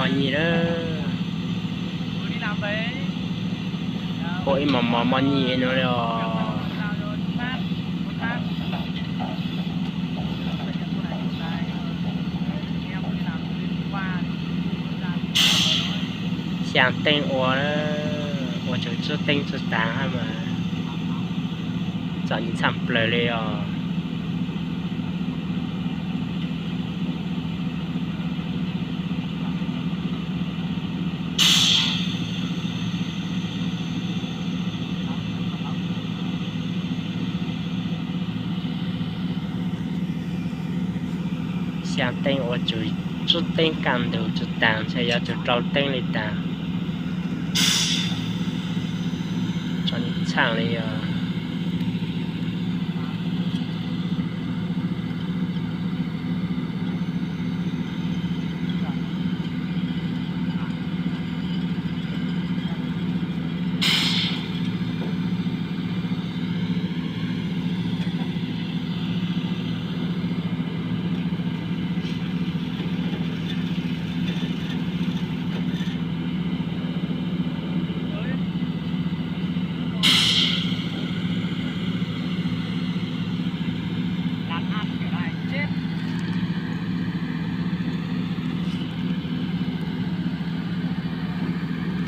Mos nyij lawm. Ua ib mos mos mos nyij no li os. Xyaa teeb ua, ua tsaug tsuj teeb tsuj taag hab mas txom nyem tshaj plaws li os. Xyaa teeb ua tsaug tsuj teeb kaj ntug tsuj taag, ntshe yuav tsaug rau teeb li taag. Txom nyem tshaj li os.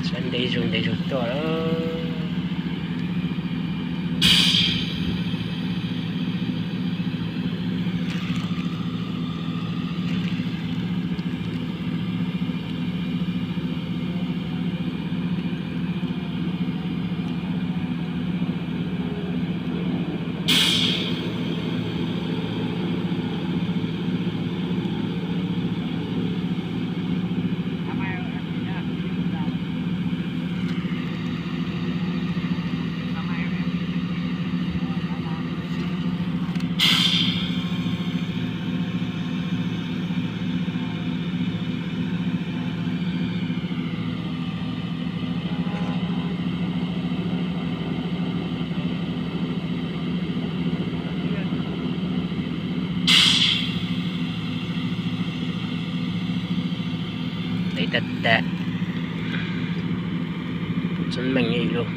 Sawv ntev zug ntev zug tuaj lawm. Ntev tag tag, txom meej li lawm.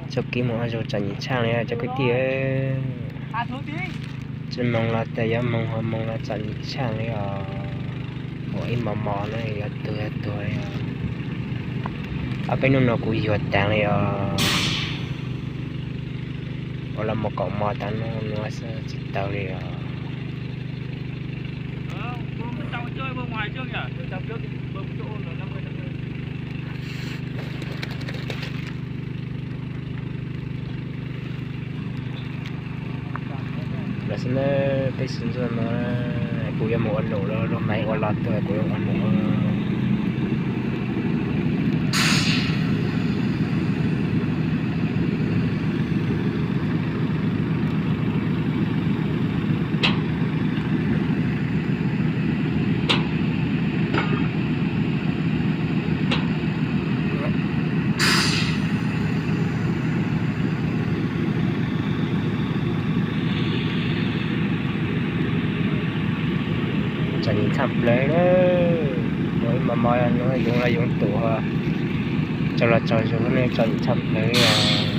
Txoj kev mus ua zog txom nyem tshaj li cov kwv tij. Tsis moog los tas yuav moog, ho moog los txom nyem tshaj li os. Ua ib mos mos no yuav tuag yuav tuag li os. Ob peb hnub no kuv yuag taag li os. Ua los mus kaum mos taag no nuav xwb tsis tau li os. Lawm xwb na, peb xwb ntxuaj no, kuv yuav mus ua num lawm, lub maiv ua los tuaj kuv yuav ua num. Txom nyem tshaj plaws, ua ib mos mos no yoov los yoov tus, tsaug los tsaug zog, txom nyem tshaj plaws os.